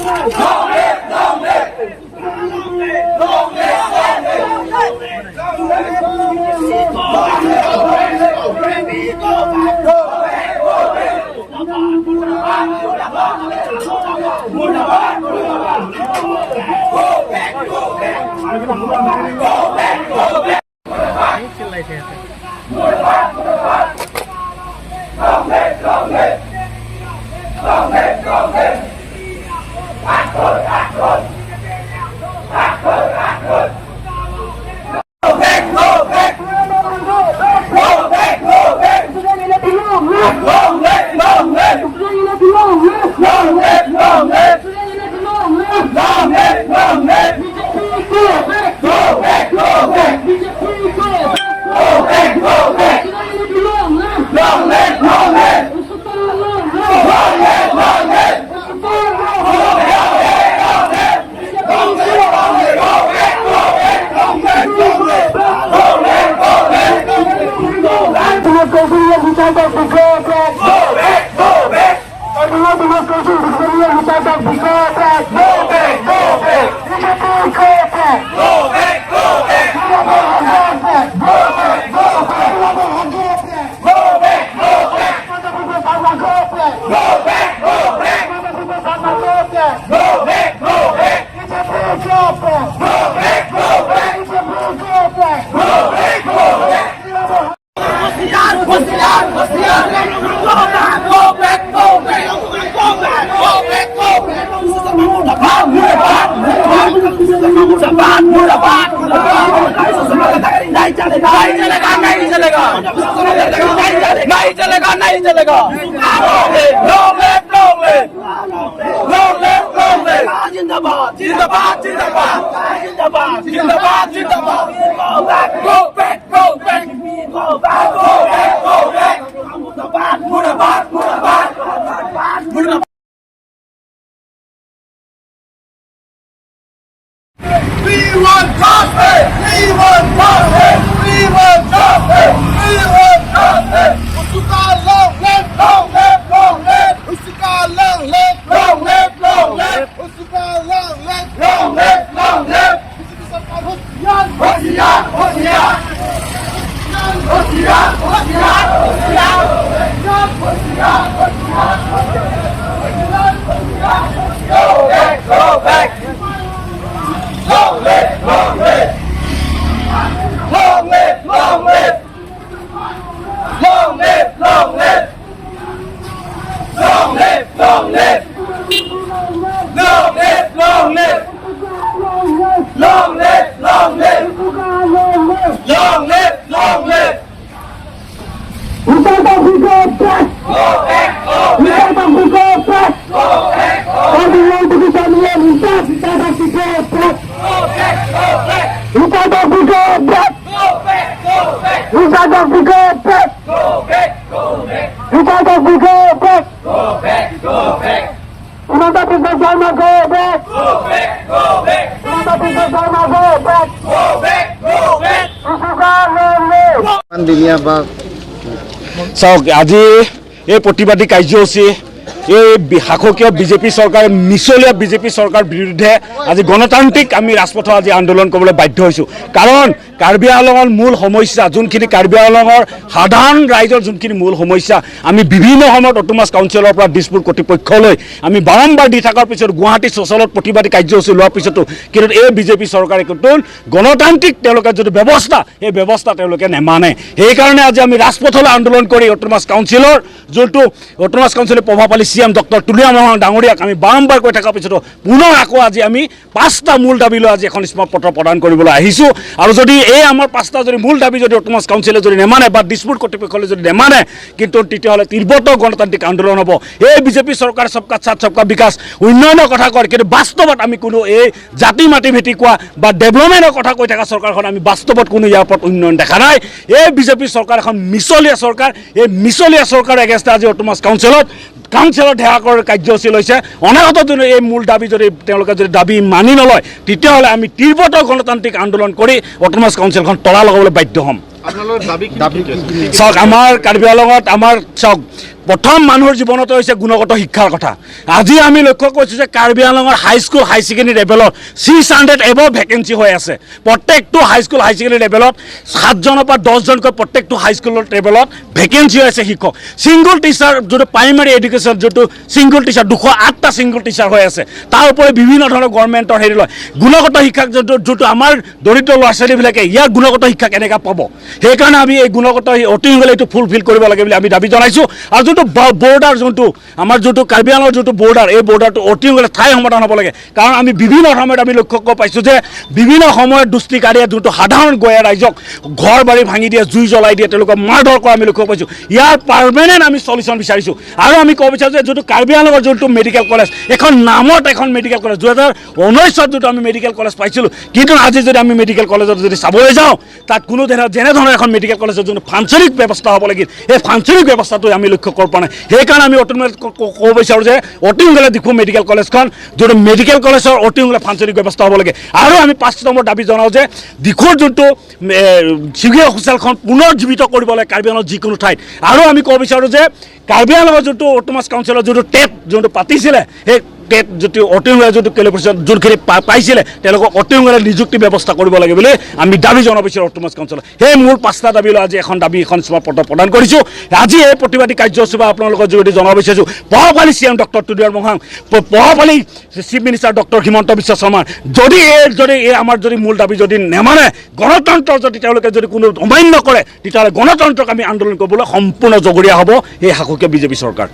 Long live, long live. Long live, long live. Long live, go back, go back, go back. মুর্দাবাদ, মুর্দাবাদ। Go back, go back. Go back, go back. মুর্দাবাদ, মুর্দাবাদ। Long live, long live. Long live, long live. Accord, accord. Accord, accord. Go back, go back. Go back, go back. Long live, long live. Long live, long live. Long live, long live. Go back, go back. Go back, go back. Long live, long live. Long live, long live. Go back, long live. Long live, long live. Go back, go back. Long live, long live. Go back, go back. Go back. Go back, go back. Go back, go back. Go back, go back. Go back, go back. Go back, go back. Go back, go back. Go back, go back. Go back, go back. Go back, go back. হুঁশিয়ার, হুঁশিয়ার, হুঁশিয়ার। Go back, go back, go back. Go back, go back, go back. মুর্দাবাদ, মুর্দাবাদ, মুর্দাবাদ, মুর্দাবাদ, মুর্দাবাদ। नहीं चलेगा, नहीं चलेगा, नहीं चलेगा, नहीं चलेगा, नहीं चलेगा। Long live, long live. Long live, long live. जिंदाबाद, जिंदाबाद, जिंदाबाद, जिंदाबाद, जिंदाबाद, जिंदाबाद। Go back, go back, go back. Go back, go back, go back. मुर्दाबाद, मुर्दाबाद, मुर्दाबाद, मुर्दाबाद। We want justice! We want justice! We want justice! We want justice! Usuka long live! Long live, long live! Usuka long live! Long live, long live! Usuka long live! Long live, long live! BJP চৰকাৰ হুঁচিয়াৰ! হুঁশিয়ার, হুঁশিয়ার! হুঁশিয়ার, হুঁশিয়ার, হুঁশিয়ার! হুঁশিয়ার, হুঁশিয়ার, হুঁশিয়ার! Go back, go back! Long live, long live! Long live, long live! Long live, long live! Long live, long live! Long live, long live! Long live, long live! Long live, long live! Go back, go back! Go back, go back, go back! Go back, go back! Go back, go back! Go back, go back! Go back, go back! Go back, go back! দিনীয়া বা চাওক, আজি এই প্ৰতিবাদী কাৰ্যসূচী এই শাসকীয় BJP চৰকাৰ, মিছলীয়া বিজেপি চৰকাৰ বিৰুদ্ধে আজি গণতান্ত্ৰিক আমি ৰাজপথত আজি আন্দোলন কৰিবলৈ বাধ্য হৈছোঁ। কাৰণ কাৰ্বি আংলঙৰ মূল সমস্যা যোনখিনি, কাৰ্বি আংলঙৰ সাধাৰণ ৰাইজৰ যোনখিনি মূল সমস্যা, আমি বিভিন্ন সময়ত অট'নমাছ কাউন্সিলৰ পৰা দিছপুৰ কৰ্তৃপক্ষলৈ আমি বাৰম্বাৰ দি থকাৰ পিছত, গুৱাহাটী চচলত প্ৰতিবাদী কাৰ্যসূচী লোৱাৰ পিছতো কিন্তু এই বিজেপি চৰকাৰে কিন্তু গণতান্ত্ৰিক তেওঁলোকে যিটো ব্যৱস্থা, সেই ব্যৱস্থা তেওঁলোকে নেমানে। সেইকাৰণে আজি আমি ৰাজপথলৈ আন্দোলন কৰি অট'নমাছ কাউন্সিলৰ যোনটো অট'নমাছ কাউন্সিলৰ প্ৰভাৱশালী C M doctor Tuliram Ronghang ডাঙৰীয়াক আমি বাৰম্বাৰ কৈ থকাৰ পিছতো পুনৰ আকৌ আজি আমি পাঁচটা মূল দাবী লৈ আজি এখন স্মাৰকপত্ৰ প্ৰদান কৰিবলৈ আহিছোঁ। আৰু যদি এই আমাৰ পাঁচটা যদি মূল দাবী যদি অট'নমাছ কাউন্সিলে যদি নেমানে বা দিছপুৰ কৰ্তৃপক্ষলে যদি নেমানে, কিন্তু তেতিয়াহ'লে তীব্ৰতৰ গণতান্ত্ৰিক আন্দোলন হ'ব। এই বিজেপি চৰকাৰ সবকা সাথ সবকা বিকাশ উন্নয়নৰ কথা কয়, কিন্তু বাস্তৱত আমি কোনো এই জাতি মাটি ভেটি কোৱা বা ডেভেলপমেণ্টৰ কথা কৈ থকা চৰকাৰখন আমি বাস্তৱত কোনো ইয়াৰ ওপৰত উন্নয়ন দেখা নাই। এই বিজেপি চৰকাৰ এখন মিছলীয়া চৰকাৰ। এই মিছলীয়া চৰকাৰৰ এগেইনষ্টে আজি অট'নমাছ কাউন্সিলত সেৱা কৰাৰ কাৰ্যসূচী লৈছে। অনাগত দিনত এই মূল দাবী যদি তেওঁলোকে যদি দাবী মানি নলয়, তেতিয়াহ'লে আমি তীব্ৰতৰ গণতান্ত্ৰিক আন্দোলন কৰি অট'নমাছ কাউন্সিলখন তলা লগাবলৈ বাধ্য হ'ম। দাবী কি? চাওক, আমাৰ কাৰ্বি আংলঙত আমাৰ চাওক প্ৰথম মানুহৰ জীৱনতে হৈছে গুণগত শিক্ষাৰ কথা। আজি আমি লক্ষ্য কৰিছোঁ যে কাৰ্বি আংলঙৰ হাইস্কুল, হাই ছেকেণ্ডেৰী লেভেলত 600 এবভ ভেকেঞ্চি হৈ আছে। প্ৰত্যেকটো হাইস্কুল, হাই ছেকেণ্ডেৰী লেভেলত 7জনৰ পৰা 10জনকৈ প্ৰত্যেকটো হাইস্কুলৰ লেভেলত ভেকেঞ্চি হৈ আছে শিক্ষক। ছিংগল টিচাৰ যোনটো প্ৰাইমাৰী এডুকেশ্যন, যোনটো ছিংগল টিচাৰ, 208টা ছিংগল টিচাৰ হৈ আছে। তাৰ উপৰি বিভিন্ন ধৰণৰ গভৰ্ণমেণ্টৰ হেৰি লয়। গুণগত শিক্ষাক যোনটো আমাৰ দৰিদ্ৰ ল'ৰা ছোৱালীবিলাকে ইয়াৰ গুণগত শিক্ষা কেনেকৈ পাব? সেইকাৰণে আমি এই গুণগত অতি সোনকালে এইটো ফুলফিল কৰিব লাগে বুলি আমি দাবী জনাইছোঁ। আৰু যোনটো বৰ্ডাৰ, যোনটো আমাৰ যোনটো কাৰ্বি আংলঙৰ যোনটো বৰ্ডাৰ, এই বৰ্ডাৰটো অতি সোনকালে স্থায়ী সমাধান হ'ব লাগে। কাৰণ আমি বিভিন্ন সময়ত আমি লক্ষ্য কৰিব পাইছোঁ যে বিভিন্ন সময়ত দুষ্কৃতিকাৰীয়ে যোনটো সাধাৰণ গঞা ৰাইজক ঘৰ বাৰী ভাঙি দিয়ে, জুই জ্বলাই দিয়ে, তেওঁলোকক মাৰধৰ কৰা আমি লক্ষ্য পাইছোঁ। ইয়াৰ পাৰ্মানেণ্ট আমি চলিউশ্যন বিচাৰিছোঁ। আৰু আমি ক'ব বিচাৰোঁ যে যোনটো কাৰ্বি আংলঙৰ যোনটো মেডিকেল কলেজ, এখন নামত এখন মেডিকেল কলেজ, 2019ত যোনটো আমি মেডিকেল কলেজ পাইছিলোঁ, কিন্তু আজি যদি আমি মেডিকেল কলেজত যদি চাবলৈ যাওঁ, তাত কোনো ধৰণৰ যেনেধৰণৰ এখন মেডিকেল কলেজৰ যোনটো ফাংচনিং ব্যৱস্থা হ'ব লাগিল, সেই ফাংচনিং ব্যৱস্থাটো আমি লক্ষ্য কৰিব পৰা নাই। সেইকাৰণে আমি অতি সোনকালে ক'ব বিচাৰোঁ যে অতি সোনকালে ডিফু মেডিকেল কলেজখন, যোনটো মেডিকেল কলেজৰ অতি সোনকালে ফাংচনিং ব্যৱস্থা হ'ব লাগে। আৰু আমি 5 নম্বৰ দাবী জনাওঁ যে ডিফুৰ যোনটো চিভিল হস্পিটেলখন পুনৰ জীৱিত কৰিব লাগে কাৰ্বি আংলঙৰ যিকোনো ঠাইত। আৰু আমি ক'ব বিচাৰোঁ যে কাৰ্বি আংলঙৰ যোনটো অট'নমাছ কাউন্সিলৰ যোনটো টেট যোনটো পাতিছিলে, সেই টেট যিটো অতি সোনকালে যোনটো কোৱালিফিকেশ্যন যোনখিনি পাইছিলে, তেওঁলোকক অতি সোনকালে নিযুক্তি ব্যৱস্থা কৰিব লাগে বুলি আমি দাবী জনাব বিচাৰোঁ অট'নমাছ কাউন্সিলত। সেই মূল 5টা দাবী লৈ আজি এখন দাবী এখন স্মাৰকপত্ৰ প্ৰদান কৰিছোঁ। আজি এই প্ৰতিবাদী কাৰ্যসূচী বা আপোনালোকৰ যোগেদি জনাব বিচাৰিছোঁ, পঢ়াপালি C M doctor Tuliram Ronghang, পঢ়াপালি chief minister doctor Himanta Biswa Sarma, যদি এই আমাৰ যদি মূল দাবী যদি নেমানে, গণতন্ত্ৰ যদি তেওঁলোকে যদি কোনো অমান্য কৰে, তেতিয়াহ'লে গণতন্ত্ৰক আমি আন্দোলন কৰিবলৈ সম্পূৰ্ণ জগৰীয়া হ'ব এই শাসকীয় বিজেপি চৰকাৰ।